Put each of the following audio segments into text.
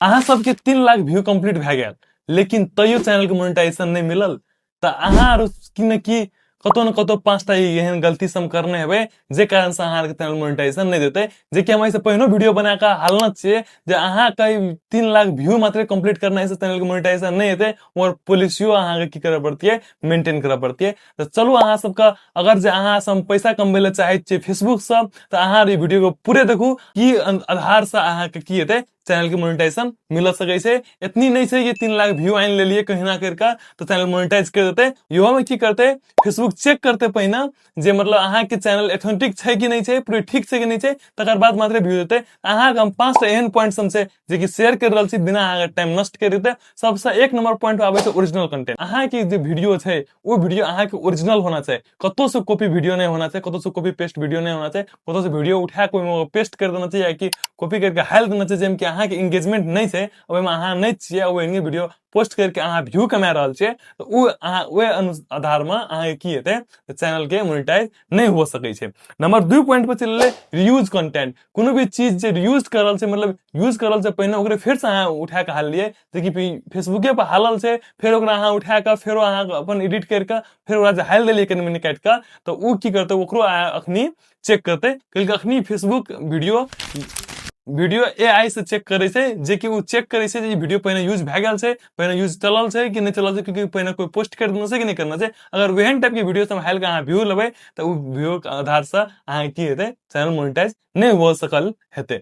अहाँ सबके 3 lakh view complete भए गेल, लेकिन तैयो चैनल के मोनेटाइजेशन नहि मिलल, तऽ अहाँ आर की ने की कतौ ने कतौ 5 टा एहन गलती सब करने हेबै, जे कारण से अहाँ चैनल मोनेटाइजेशन नहि देतै। जेकि हम एहिसँ पहिनो वीडियो बना कऽ हालना छियै जे अहाँके 3 लाख व्यू मात्र कंप्लीट करना से चैनल के मोनेटाइजेशन नहि हेतै और पॉलिसियो अहाँके की करऽ पड़तियै, मेंटेन करऽ पड़तियै। तऽ चलू, अहाँ सबके अगर जे अहाँ सब पैसा कमबै लए चाहै छियै फेसबुकसँ, तऽ अहाँ ई वीडियो के पूरे देखू की आधारसँ अहाँके की हेतै, चैनल के मोनेटाइजेशन मिल सकै छै। एतनी नहि छै कि 3 लाख व्यू आनि लेलियै कहिना करि कऽ तऽ चैनल मोनेटाइज कर देतै। इहो में की करतै, फेसबुक चेक करतै पहिने जे मतलब अहाँके चैनल एथेंटिक छै कि नहि छै, पूरे ठीक छै कि नहि छै, तकर बाद मात्र व्यू देतै। अहाँके हम 5 टा एहन पॉइंट सब छै जे कि शेयर कर रहल छी, बिना अहाँके टाइम नष्ट कर देतै। सबसँ 1 नंबर पॉइंट आबै छै ओरिजिनल कंटेंट। अहाँके जे वीडियो छै, ओ वीडियो अहाँके ओरिजिनल होना चाही। कतौ से कॉपी वीडियो नहीं होना चाहिए, कतौ से कॉपी पेस्ट वीडियो नहीं होना चाहिए। कतौ से वीडियो उठा के ओहिमे पेस्ट कर देना चाहिए या कि कॉपी करके हाल देना चाहिए, जाहिमे कि अहाँके एंगेजमेंट नहीं छै, ओहिमे अहाँ नहीं छियै, ओहिने वीडियो पोस्ट करके अहाँ व्यू कमा रहल छियै, तऽ ओ अहाँ ओहि आधारमे अहाँके की हेतै, चैनल के मोनिटाइज नहि हो सकै छै। नंबर 2 पॉइंट पर चलि एलै रीयूज कंटेंट। कोनो भी चीज जे रीयूज कर रहल छै, मतलब यूज कर रहल छै पहिने, ओकरे फेरसँ अहाँ उठा कऽ हाल लियै, जेकि फेसबुके पर हालल छै, फेर ओकरा अहाँ उठा कऽ फेरो अहाँ अपन एडिट करि कऽ फेर ओकरा जे हालि देलियै कनि मनि काटि कऽ, तऽ ओ की करतै, ओकरो अखनी चेक करतै। कैलकि अखनी फेसबुक वीडियो वीडियो ए आई से चेक करै छै, जेकि ओ चेक करै छै जे ई वीडियो पहिने यूज भए गेल छै, पहिने यूज चलल छै कि नहि चलल छै, क्योंकि पहिने कोइ पोस्ट कर देने छै कि नहि करना छै। अगर ओहन टाइप के वीडियो सब हालि कऽ अहाँ व्यू लेबै, तऽ ओ व्यू के आधारसँ अहाँके की हेतै, चैनल मोनिटाइज नहि हो सकल हेतै।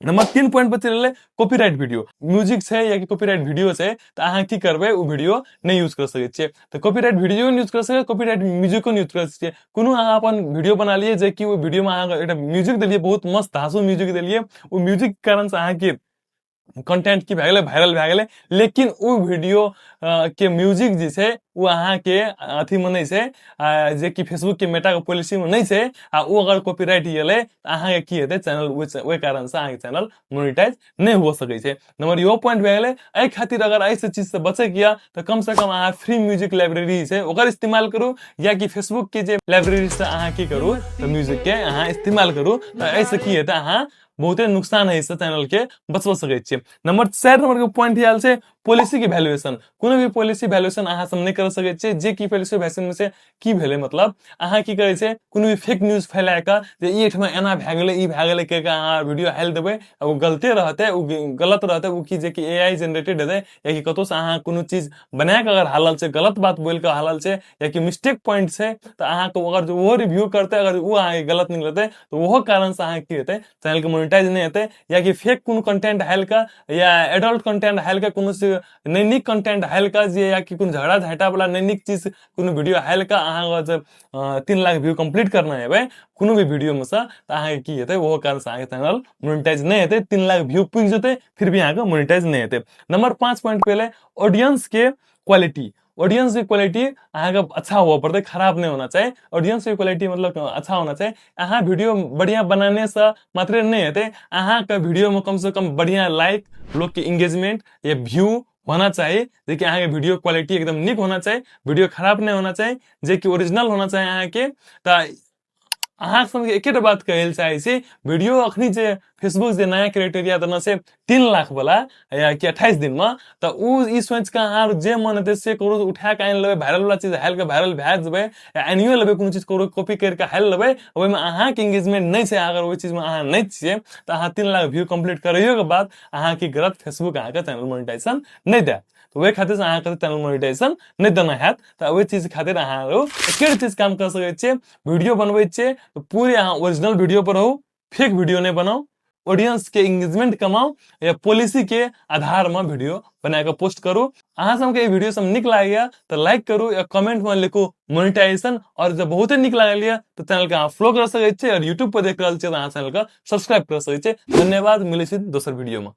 नंबर 3 पॉइंट पर चलि एलै कॉपीराइट वीडियो। म्यूजिक छै या कि कॉपीराइट वीडियो छै, तऽ अहाँ की करबै, ओ वीडियो नहि यूज कर सकै छियै। तऽ कॉपीराइट वीडियो यूज कर सकै, कॉपीराइट म्यूजिको यूज कर सकै छियै। कोनो अहाँ अपन वीडियो बना लियै, जे कि ओ वीडियोमे अहाँ एकटा म्यूजिक देलियै, बहुत मस्त धासु म्यूजिक देलियै, ओ म्यूजिक कारण से अहाँके कंटेंट की भए गेलै, वायरल भए गेलै, लेकिन ओ वीडियो के म्यूजिक जे छै, ओ अहाँके अथीमे नहि छै, जेकि फेसबुकके मेटाके पॉलिसीमे नहि छै, आ ओ अगर कॉपीराइट गेलै तऽ अहाँके की हेतै, चैनल ओहि कारणसँ अहाँके चैनल मोनिटाइज नहि हो सकै छै। नंबर इहो पॉइंट भए गेलै। एहि खातिर अगर एहि चीजसँ बचैके यऽ, तऽ कमसँ कम अहाँ फ्री म्यूजिक लाइब्रेरी छै, ओकर इस्तेमाल करू, या कि फेसबुकके जे लाइब्रेरीसँ अहाँ की करू, तऽ म्यूजिकके अहाँ इस्तेमाल करू। तऽ एहिसँ की हेतै, अहाँ बहुते नुकसान है से चैनल के बचबो सकै छियै। नंबर 4 नंबर के पॉइंट आयल छै पॉलिसी के वैल्यूएशन। कोनो भी पॉलिसी वैल्यूएशन अहाँ सब नहि कर सकै छियै, जे कि पॉलिसी वैल्यूएशन से की भेलै, मतलब अहाँ की करै छै, कोनो भी फेक न्यूज फैला कऽ जे ई एहिठमा एना भए गेलै, ई भए गेलै कहि कऽ अहाँ वीडियो हालि देबै, आ ओ गलते रहतै, ओ गलत रहतै, ओ की जे कि ए आई जेनरेटेड हेतै, या कि कतहुसँ अहाँ कोनो चीज बना कऽ अगर हालल छै, गलत बात बोलि कऽ हालल छै, या कि मिस्टेक पॉइंट छै, तऽ अहाँके अगर ओहो रिव्यू करतै, अगर ओ अहाँके गलत निकलतै, तऽ ओहो कारणसँ अहाँके की हेतै, चैनलके मोनिटाइज नहि हेतै। या कि फेक कोनो कंटेंट हालि कऽ या एडल्ट कंटेंट हालि कऽ, कोनो से नहि नीक कंटेंट हालि कऽ जे, या कि कोनो झगड़ा झाँटा वाला नहि नीक चीज कोनो वीडियो हालि कऽ अहाँ जे 3 लाख व्यू कंप्लीट करना हेबै कोनो भी वीडियोमे सँ, तऽ अहाँके की हेतै, ओहो कारणसँ अहाँके चैनल मोनिटाइज नहि हेतै। 3 लाख व्यू पुगि जेतै, फिर भी अहाँके मोनिटाइज नहि हेतै। नंबर 5 पॉइंट पहिले ऑडियंस के क्वालिटी। ऑडियंस के क्वालिटी अहाँके अच्छा हुअ पड़तै, खराब नहि होना चाही। ऑडियंस के क्वालिटी मतलब अच्छा होना चाही। अहाँ वीडियो बढ़िया बनाने से मात्रे नहि हेतै, अहाँके वीडियोमे कम से कम बढ़िया लाइक, लोकके एंगेजमेंट या व्यू होना चाही, जेकि अहाँके वीडियो क्वालिटी एकदम नीक होना चाही, वीडियो खराब नहि होना चाही, जेकि ओरिजिनल होना चाही अहाँके। तऽ अहाँ सबके एकेटा बात कहै लए चाहै छी, वीडियो अखनी जे फेसबुक जे नया क्राइटेरिया देने छै 3 लाख वाला या कि 28 दिनमे, तऽ ओ ई सोचि कऽ अहाँ जे मन हेतै से करू, उठा कऽ आनि लेबै, वायरल वाला चीज हालि कऽ वायरल भए जेबै, या आनियो लेबै, कोनो चीज ककरो कॉपी करि कऽ हालि लेबै, ओहिमे अहाँके एंगेजमेंट नहि छै, अगर ओहि चीजमे अहाँ नहि छियै, तऽ अहाँ 3 लाख व्यू कम्प्लीट करैयोके बाद अहाँ की करत, फेसबुक अहाँके चैनल मोनिटाइजेशन नहि देत। तऽ ओहि खातिर से अहाँके चैनल मोनिटाइजेशन नहि देना हैत। तऽ ओहि चीज खातिर अहाँ एके चीज काम कर सकै छियै, वीडियो बनबै छियै तऽ पूरे अहाँ ओरिजिनल वीडियो पर रहू, फेक वीडियो नहि बनाउ, ऑडियंस के एंगेजमेंट कमाउ या पॉलिसी के आधार में वीडियो बना के पोस्ट करू। अहाँ सबके ई वीडियो सब नीक लागैया तऽ लाइक करू या कमेंट में लिखू मोनिटाइजेशन, और जब बहुते नीक लागल यऽ तऽ चैनल के अहाँ फॉलो कर सकै छियै, और यूट्यूब पर देख रहल छियै तऽ अहाँ चैनल के सब्सक्राइब कर सकै छियै। धन्यवाद, मिलै छी दोसर वीडियो में।